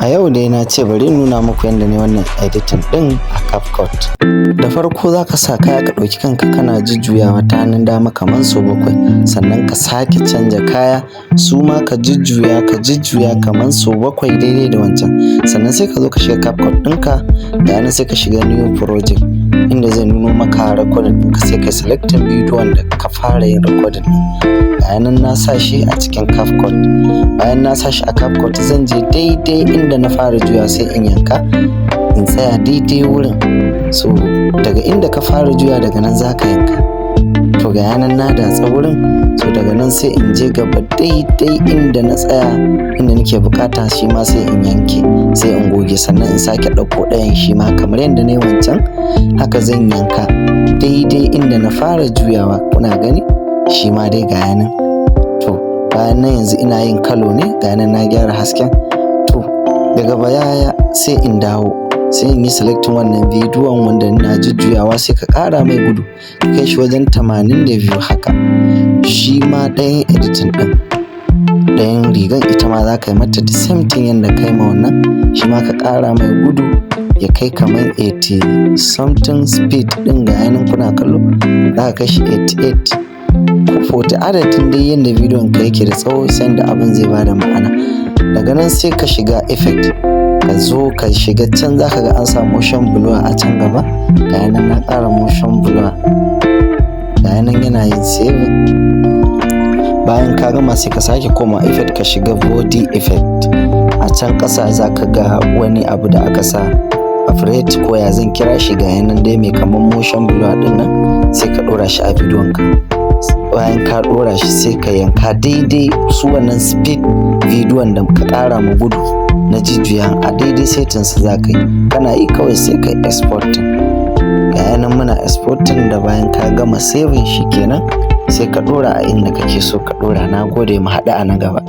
A yau dai na ce bari in nuna muku yadda ne wannan editing ɗin a CapCut. Da farko za ka sa kaya, ka ɗauki kanka kana jujjuyawa ta hannun dama kamar sau bakwai, sannan ka sake canja kaya, su ma ka jujjuya, ka jujjuya kamar sau bakwai daidai da wancan. Sannan sai ka zo ka shiga CapCut ɗinka, ga nan sai ka shiga new project, inda zai nuno maka recording ɗinka, sai ka selecting bidiyon da ka fara yin recording ɗin. Ga nan na sa shi a cikin CapCut. Bayan na sa shi a CapCut, zan je daidai inda na fara juya, sai in yanka, in tsaya daidai wurin. So daga inda ka fara juya, daga nan za ka yanka. To, ga nan na datsa wurin. So daga nan sai in je gaba daidai inda na tsaya, inda nake bukata, shi ma sai in yanke, sai in goge. Sannan in sake ɗauko ɗayan, shi ma kamar yadda na yi wancan, haka zan yanka daidai inda na fara juyawa. Kuna gani, shi ma dai ga nan. To, bayan nan yanzu ina yin color ne. Ga nan na gyara hasken. To, daga baya sai in dawo, sai in yi selecting wannan bidiyon wanda ina jujjuyawa, sai ka ƙara mai gudu, ka kai shi wajen 82 haka. Shi ma ɗayan editing ɗin, ɗayan rigan, ita ma za ka yi mata the same thing yadda kai ma wannan. Shi ma ka ƙara mai gudu ya kai kamar 80 something speed ɗin. Ga nan kuna kallo, za ka kai shi 88 ko 40, adadin dai yadda bidiyon ka yake da tsawo, sai da abin zai bada ma'ana. Daga nan sai ka shiga effect, ka zo ka shiga can, za ka ga an sa motion blur a can gaba. Ga nan na ƙara motion blur, ga nan yana yin saving. Bayan ka gama, sai ka sake koma effect, ka shiga body effect. A can ƙasa za ka ga wani abu da aka sa operate, ko ya zan kira shi, ga nan dai mai kamar motion blur ɗin nan, sai ka ɗora shi a bidiyon ka. Bayan ka ɗora shi, sai ka yanka daidai su wannan speed bidiyon da ka ƙara ma gudu na jujjuya, a daidai setin su za ka yi. Kana yi kawai sai ka exporting. Ga nan muna exporting. Da bayan ka gama saving shi kenan, sai ka ɗora a inda kake so ka ɗora. Na gode, mu haɗu a na gaba.